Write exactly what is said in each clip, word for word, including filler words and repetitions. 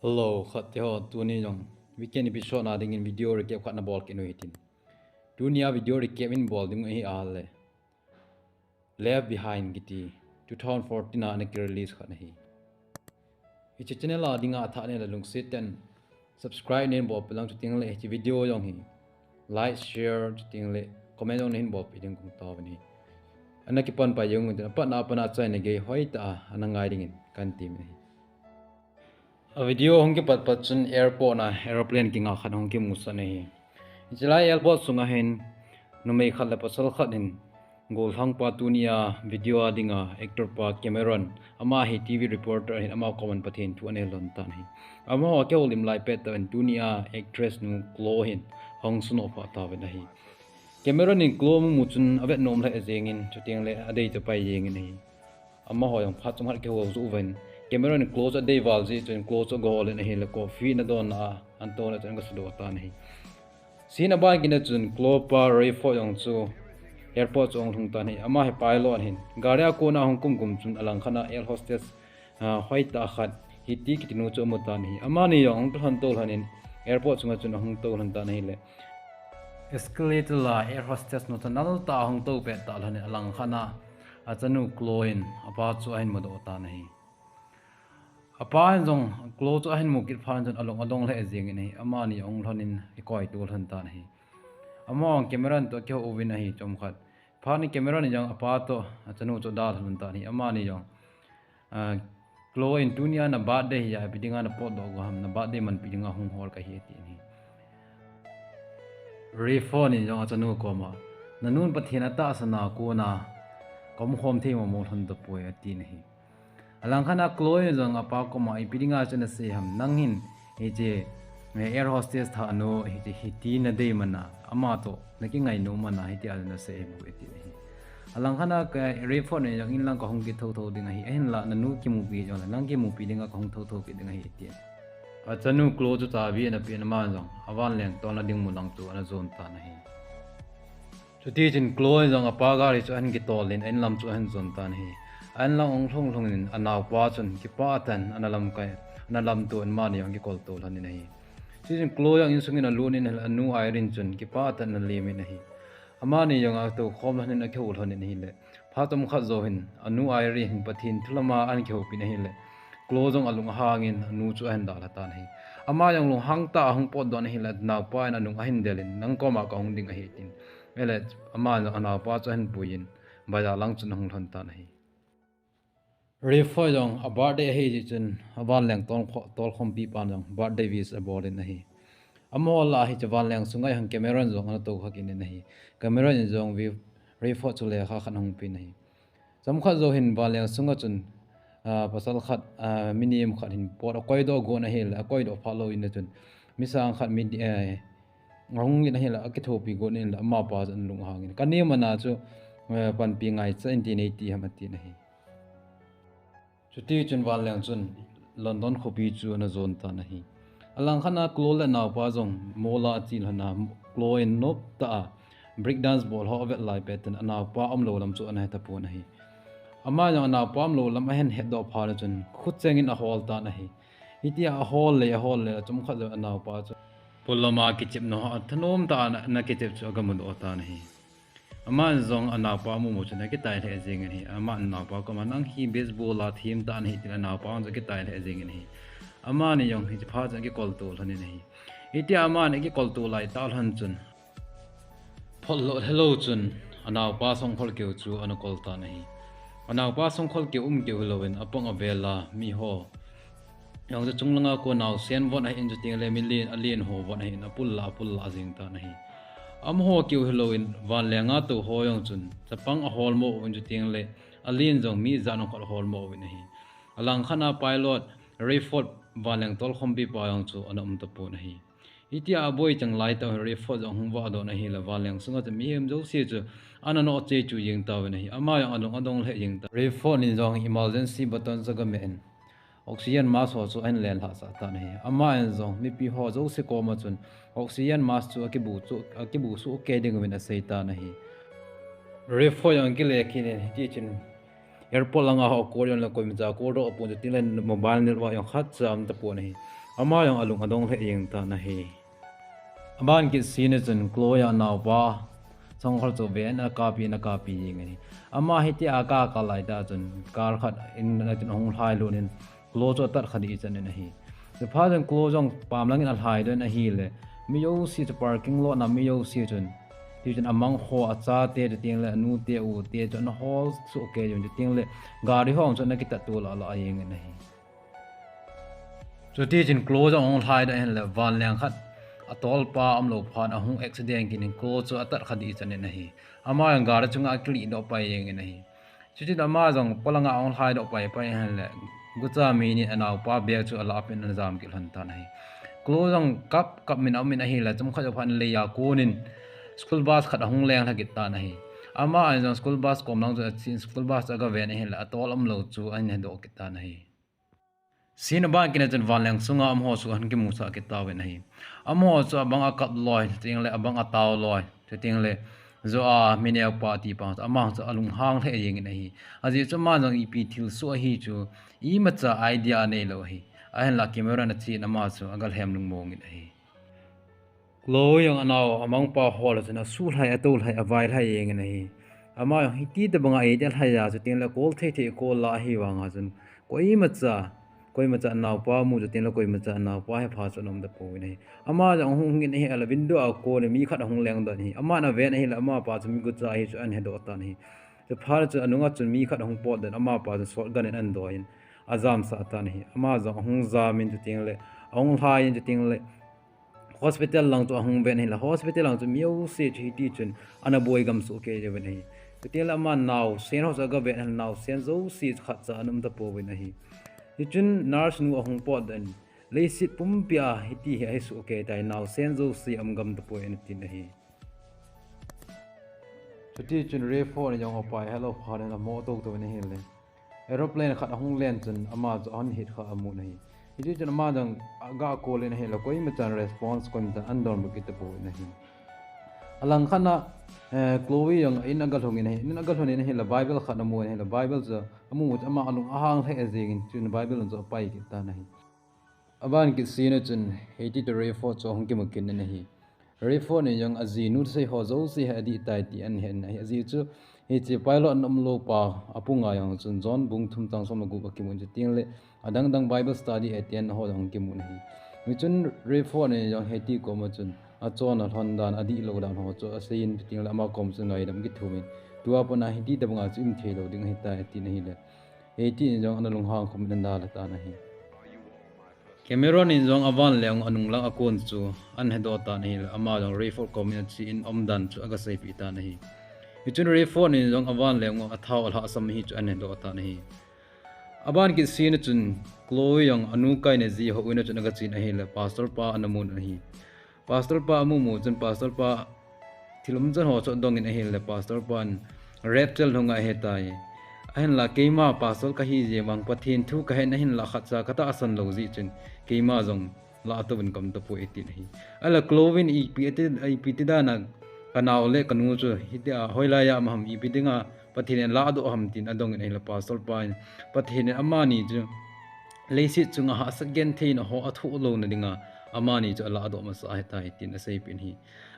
Hello, khat te ho, tuni jong weekend episode na dingin video recap khat na bol kit u hitin. Tunia video recap in bol ding u hi ahile Left Behind kiti two thousand fourteen a ana ki release khat ahi. Hiche channel a dinga athah nei le lungset ten subscribe nei bol peh lang, chuteng le hiche video jong hi like, share, chuteng le comment jong nei hin bol peh ding kong tao ve ahi. Ana kipan pai jeng u tin, apatna apatna achaina gei hoitah a ana ngai dingin kan ti me ahi. A video hung kipat pat chun airport na aeroplane kinga khat hung kimusah ahi. Hiche lai airport sunga hin numei khat le pasal khat hin gollhangpa tunia video a dinga actor pa Cameron, ama hi T V reporter ahin, ama koma Pathen thu ana lhon tan ahi. Amaho akihoulim lai pet tah in tunia actress nu Chloe hin ahung sunoh phat tauvin ahi. Cameron in Chloe amu chun avet nom lheh jengin, chuteng le adei chu apai jengin ahi. Amaho jong phat chomkhat akihou jou uvin, Cameron in Chloe chu adei val jeh chun Chloe chu agahol in ahile coffee ana don a, ana touna chun aga sudoh tan ahi. Scene aban kit na chun Chloe pa Rayford jong chu airport chu ahung lhung tan ahi. Ama hi pilot ahin, gari a kona ahung kum kum chun alangkhat a air hostess, ah, hoitah khat Hiti kiti nu chu amu tan ahi. Amani jong ahung toulhon toulhon in airport sunga chun ahung toulhon tan ahile escalator a air hostess nu chu nal tah a ahung tou pet tah lhon in alangkhat a achanu Chloe in apa chu ahin mudoh tan ahi. Apa in jong Chloe chu ahin mu kit phat chun alung adong lheh jengin ahi. Amani ahung lhon in akoi tou lhon tan ahi. Amahon Cameron toh akihou uvin ahi chomkhat. Phat in Cameron in jong apa toh achanu chu adalha lhon tan ahi. Amani jong, ah, Chloe in tunia na birthday hi a, ipi dinga na potdoh go ham, na birthday manpi dinga hung hol kahi atin ahi. Rayford in jong achanu koma, nanun Pathen atahsan a kona ka umkhom thei momo lhon tapoi atin ahi. Alangkhat a Chloe in jong apa koma ipi dinga chu nasei ham, nang hin hiche, eh, air hostess thah nu hiche Hiti nadei man a, ama toh nakingai nom man a, hitia nasei ahi bou atin ahi. Alangkhat a Rayford in jong inlang kahung kit thotho ding ahi, ahinla nanu kimupi jongle nang kimupi dinga kahung thotho kit ding ahi atin. Achanu Chloe chu chabi ana pen, ama jong avanleng tolna ding mu lang chu ana jon tan ahi. Chutichun Chloe jong apa gari chu ahin kitol in, a-in lam chu ahin jon tan ahi. A-in lam ahung lhung lhung in anaopa chun kipah tah in ana lamkai, ana lamto in amani jong akikol to lhon in ahi. Chutichun Chloe jong insung in alut in ahile anu Irene chun kipah tah in ana lem in ahi. Amani jong atou khom lhon in akihou lhon in ahile phat chomkhat jou hin anu Irene hin Pathen thu lama ahin kihoupi in ahile Chloe jong alung ahang in anu chu ahin dalha tan ahi. Ama jong lunghang tah a ahung potdoh in ahile anaopa in anung ahin del in, nang koma kahung ding ahi tin. Ahile ama jong anaopa chu ahin pui in bazar lang chun ahung lhon tan ahi. Rayford jong a birthday ahi jeh chun avanleng tol kho-, tolkhompi pan jong birthday wish abol in ahi. Amaho lah a hiche vanleng sunga hung Cameron jong ana tou kha kit in ahi. Cameron in jong Rayford chu lekha khat ahung pen ahi. Chomkhat jou hin vanleng sunga chun, ah, pasal khat, ah, mi nem khat hin pot akoidoh gon ahile, akoidoh phat lou in achun mi sang khat mi, eh, ahung in ahile akithopi gon in ahile amapa chu ana lunghang in, ka nem ana chu, eh, panpi ngaicha in tin eiti ham atin ahi. Chutichun vanleng chun London khopi chu ana jon tan ahi. Alangkhat a Chloe le anaopa jong mall a ache lhon a, Chloe in nop tah a break dance bol ho avet lai pet in anaopa umlou lam chu ana he tapon ahi. Ama jong anaopa umlou lam ahin hetdoh phat chun khucheng in ahol tan ahi. Hitia ahol le ahol le chomkhat jou anaopa chu pullam a kichep nau ho, athanom tah a ana kichep chu aga mudoh tan ahi. Aman jong anaopa amu mu chun akitai lheh jengin ahi. Aman anaopa koma, nang hi baseball a them tah nahi tin anaopa jong akitai lheh jengin ahi. Amani jong hiche phat chun akikol to lhon in ahi. Hitia amani akikol to lai tah lhon chun, phot lou helou chun anaopa Songkhol keu chu ana kol tan ahi. Anaopa Songkhol keu um keu hilou in apang avel a miho jong chu chunglanga kon naosen von ahin, chuteng le milen alen ho von ahin, apul la, apul la jeng tan ahi. Amaho keu hilou in vanleng a tou ho jong chun chapang ahol mo uvin, chuteng le alen jong mi ijat ham khat ahol mo uvin ahi. Alangkhat a pilot Rayford vanleng tolkhompi pa jong chu ana um tapon ahi. Hitia aboi chang lai tah hin Rayford jong hung vahdoh in ahile vanleng sunga chu mihem jouse chu ana nohche chu jeng tauvin ahi. Ama jong alung adong lheh jeng tan. Rayford in jong emergency button chu aga meh in oxygen mask ho chu ahin lenlhah sah tan ahi. Aman jong mipi ho jouse koma chun oxygen mask chu akibu chu, akibu soh kei ding uvin asei tan ahi. Rayford jong akile kit in hitichun airport langa ho call jong le koimacha call doh apon, chuteng le mobile network jong khatcha um tapon ahi. Ama jong alung adong lheh jeng tan ahi. Aban kit sina chun Chloe a naopa Sangkhol chu ven a kapi na kapi jeng ahi. Ama hitia ka ka lai ta chun car khat in a chun ahung lhai lut in Chloe chu atat kha dih chan in ahi. Chuphat chun Chloe jong pam langin alhai doh in ahile, mi jouse chu parking lot na mi jouse chun, ti chun amang ho achate, chuteng le anute ute chu ana hol soh kei jeng, chuteng le gari ho chu ana kitat to lah lah jeng in ahi. Chuti chun Chloe jong ahung lhai doh in ahile, vanleng khat atolpa umlou phat ahung accident kit in Chloe chu atat kha dih chan in ahi. Ama jong gari chunga akilih doh pai jeng in ahi. Chuti chun ama jong polanga ahung lhai doh pai pai in ahile, gucha mi ni anaopa bag chu alah peh in ana jam kit lhon tan ahi. Chloe jong kap kap min aum in ahile, chomkhat jou phat in lei a kon in school bus khat ahung leng lha kit tan ahi. Ama jong school bus kom lang chu ache in school bus chu aga ven ahile, atol umlou chu ahin hedoh kit tan ahi. Scene aban kit na chun vanleng sunga amaho chu ahin kimusah kit tauvin ahi. Amaho chu abang akap loi, chuteng le abang atao loi, chuteng le jo a mi neopa tipa chu ama chu alunghang lheh jeng in ahi. Ajeh chu ama jong ipi thilsoh ahi chu imacha idea anei lou ahi. Ahinla camera ana che in ama chu aga lhem lungmong in ahi. Chloe jong anao amangpa hol a chun asuh lhai, atou lhai, avai lhai jeng in ahi. Ama jong hiti tobanga eiti alhai a, chuteng le akol thei thei akol la ahi vanga chun koimacha, koimacha anaopa mu chuteng le koimacha anaopa hepha chu ana um tapouvin ahi. Ama jong ahung hung in ahile window a kon in mi khat ahung leng doh in ahi. Aman aven ahile amapa chu mi gucha ahi chu ahin hedoh tan ahi. Chuphat chun anunga chun mi khat ahung pot doh in amapa chu shotgun in ahin doi in ajamsah tan ahi. Ama jong ahung jam in chuteng le ahung lhai in chuteng le hospital lang chu ahung ven ahile, hospital lang chu mi jouse chu hiti chun ana boi gam soh kei jeng uvin ahi. Chuteng le ama naosen ho chu aga ven ahile, naosen jouse chu khatcha ana um tapouvin ahi. Hichun nurse nu ahung pot doh in, leiset pumpi a hiti hi ahi soh kei tai, naosen jouse aum gam tapoi ana tin ahi. Chuti chun Rayford in jong apai helou phat in amo tou tou in ahile, aeroplane khat ahung len chun ama chu ahin hit kha amun ahi. Hiti chun ama jong aga call in ahile, koimachan response, koimachan ana donbut kit tapouvin ahi. Alang khat na, eh, Chloe jong in aga lhung in ahi. In aga lhun in ahile, Bible khat amun ahile, Bible chu amu mu chu ama alung ahang lheh jeng in, chun Bible chu apai kit tan ahi. Aban kit sina chun, hiti toh Rayford chu ahung kimu kit in ahi. Rayford in jong ajinu thusei ho jouse hi adih tai ti ahin he in ahi. Ajeh chu, hiche pilot ana umlou pa, apu ngai jong chun John bung thum chang som le gup akimun, chuteng le adang dang Bible study e tin ho jong kimun ahi. Hichun Rayford in jong hiti koma chun achonna lhon dan, adihlou dan ho chu aseiyin, chuteng le ama kom chu ngaidam kithumin, tua pat a hiti tobanga chu i-um theilou ding ahitai atin ahile, hiti in jong ana lunghang khum in ana dalha tan ahi. Cameron in jong avanleng u anung lang akon chu ahin hedoh tan ahile, ama jong Rayford kom in ache in aumdan chu aga seipeh tan ahi. Hichun Rayford in jong avanleng u athao alhahsam ahi chu ahin hedoh tan ahi. Aban kit sina chun Chloe jong anu kaina ji houin a chun aga chen ahile, pastor pa ana mun ahi. Pastor pa amu mu chun pastor pa thil umchan ho chu adong in ahile, pastor pan rapture lhung ahitai. Ahinla keima pastor kahi jeh vang Pathen thu kahen ahinla khatcha katahsan lou jeh chun keima jong lato uvin gam tapoi atin ahi. Ahinla Chloe in ipi ati, ipi ti dan a kanao le kanu chu hitia hoilai a um ham, ipi dinga Pathen in ladoh ham tin adong in ahile, pastor pa in Pathen in amani chu leiset chunga hahsat gentheina ho athoh louna dinga amani chu aladoh masa ahitai tin aseipeh in ahi.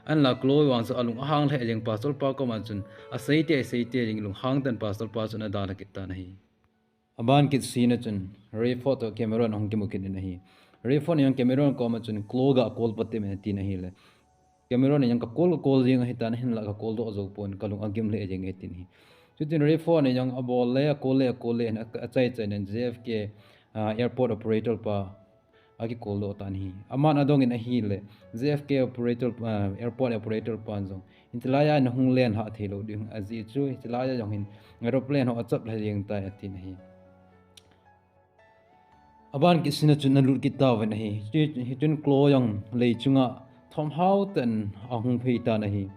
Ahinla Chloe vang chu alung ahang lheh jeng, pastor pa koma chun asei te, asei te jeng, lunghang tah in pastor pa chu ana dalha kit tan ahi. Aban kit sina chun Rayford toh Cameron ahung kimu kit in ahi. Rayford in jong Cameron koma chun Chloe ga call peh in atin ahile, Cameron in jong ka call, ka call jeng ahitan, ahinla ka call doh jou pon, kalung agim lheh jeng e atin ahi. Chutin Rayford in jong abol le acall le, acall le, a, achai chai in J F K, ah, airport operator pa aki call doh tan ahi. Aman adong in ahile, J F K operator, ah, airport operator pan jong, hitilai a nahung len lhah theilou ding, ajeh chu hitilai a jong hin aeroplane ho achap lha jeng tai atin ahi. Aban kit sina chun ana lut kit tauvin ahi. Hichun Chloe jong lei chunga thomhao tah in ahung phei tan ahi.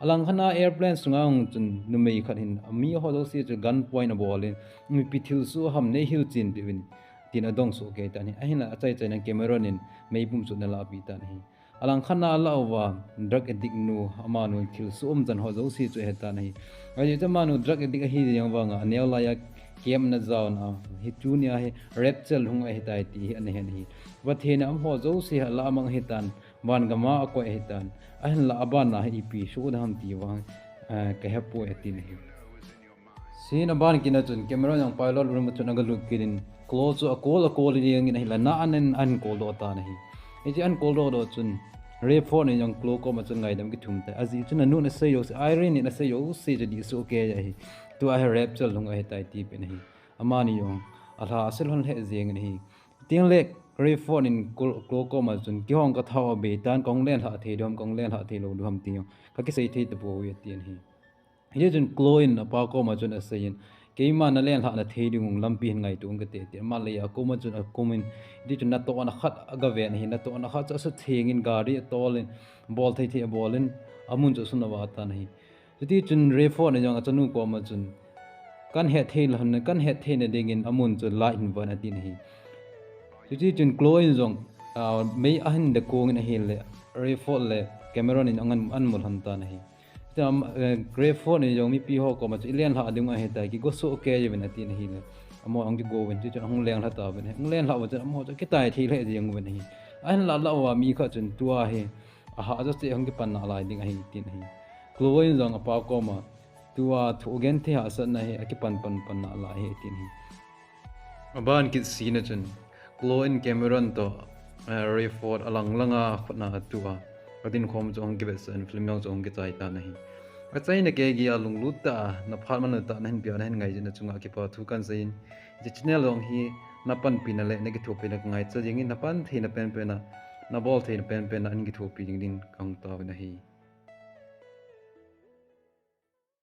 Alang khat na airplane sunga hung chun numei khat hin ami ho jouse chu gun point abol in, ipi thilsoh ham, neihil chen peh uvin, tin adong soh kei tan ahi. Ahinla achai chai in Cameron in meipum chu ana lahpeh tan ahi. Alang khat na alah uva drug addict nu, amanu thilsoh umchan ho jouse chu ahe tan ahi. Ajeh chu amanu drug addict ahi jeng vanga aneo lai a camp na jaona hi tunia hi rapture hung ahitai ti hi ana hen ahi. Pathen in amaho jouse hi alamang ahitan, van gama akoi ahitan. Ahinla abana hi ipi soh ding ham ti vang, eh, kahepoi atin ahi. Scene aban kit na chun Cameron jong pilot room a chun agalut kit in, Chloe chu akol akol jeng in ahile, na an in ahin koldoh tan ahi. Hiche ahin koldoh doh chun Rayford in jong Chloe koma chun ngaidam kithum tai. Ajeh chun anu in asei jouse, Irene in asei jouse chu dih soh kei ahi. Tua hi rapture hung ahitai ti pen ahi. Amani jong alha ase lhon lheh jeng in ahi. Tin le Rayford in Chloe, Chloe koma chun, kihong kathao abei tan, kahung lenlhah thei diu ham, kahung lenlhah thei lou diu ham ti jong kakisei thei tapouve atin ahi. Hiti chun Chloe in apa koma chun aseiyin, keima nalenlhah na thei ding lampi hin ngaito ung kate, ti ama leiya koma chun akumin, hiti chun natohna khat agaven ahi, natohna khat chu asuthengin gari atolin, bol thei thei abolin, amun chu asun ava tan ahi. Chuti chun Rayford in jong achanu koma chun, kan het thei lhon, kan het theina dingin amun chu light hin von atin ahi. Chuti chun Chloe in jong, ah, mei ahin de kongin ahile, Rayford le Cameron in an, an mu lhon tan ahi. Chuti, eh, Rayford in jong mipi ho koma chu ilenlhah ding ahitai, kigo soh kei uvin atin ahile, amaho ahung kigo uvin, chuti chun ahung lenglha tauvin ahi. Ahung lenglhah uva chun amaho chu akitai thei lheh jeng uvin ahi. Ahin lah lah uva mi khat chun tua hi ahahsa cheh hung kipan nalai ding ahi tin ahi. Chloe in jong apa koma tua thu genthei hahsatna hi akipan pan pan nalai ahi tin ahi. Aban kit scene a chun Chloe in Cameron toh, eh, Rayford alang langa khutna atuh a, adin khom chu ahung kivetsah in film jong chu ahung kichai tan ahi. Achaina keiya lunglut tah a naphat manlu tah nahin peh a nahin ngai jeh a nachunga kipa thu kahin seiyin, hiche channel jong hi napanpina le nakithopina kangaicha jingin, napan theina penpen a, nabol theina penpen a nahin kithopi jing din kahung taovin ahi.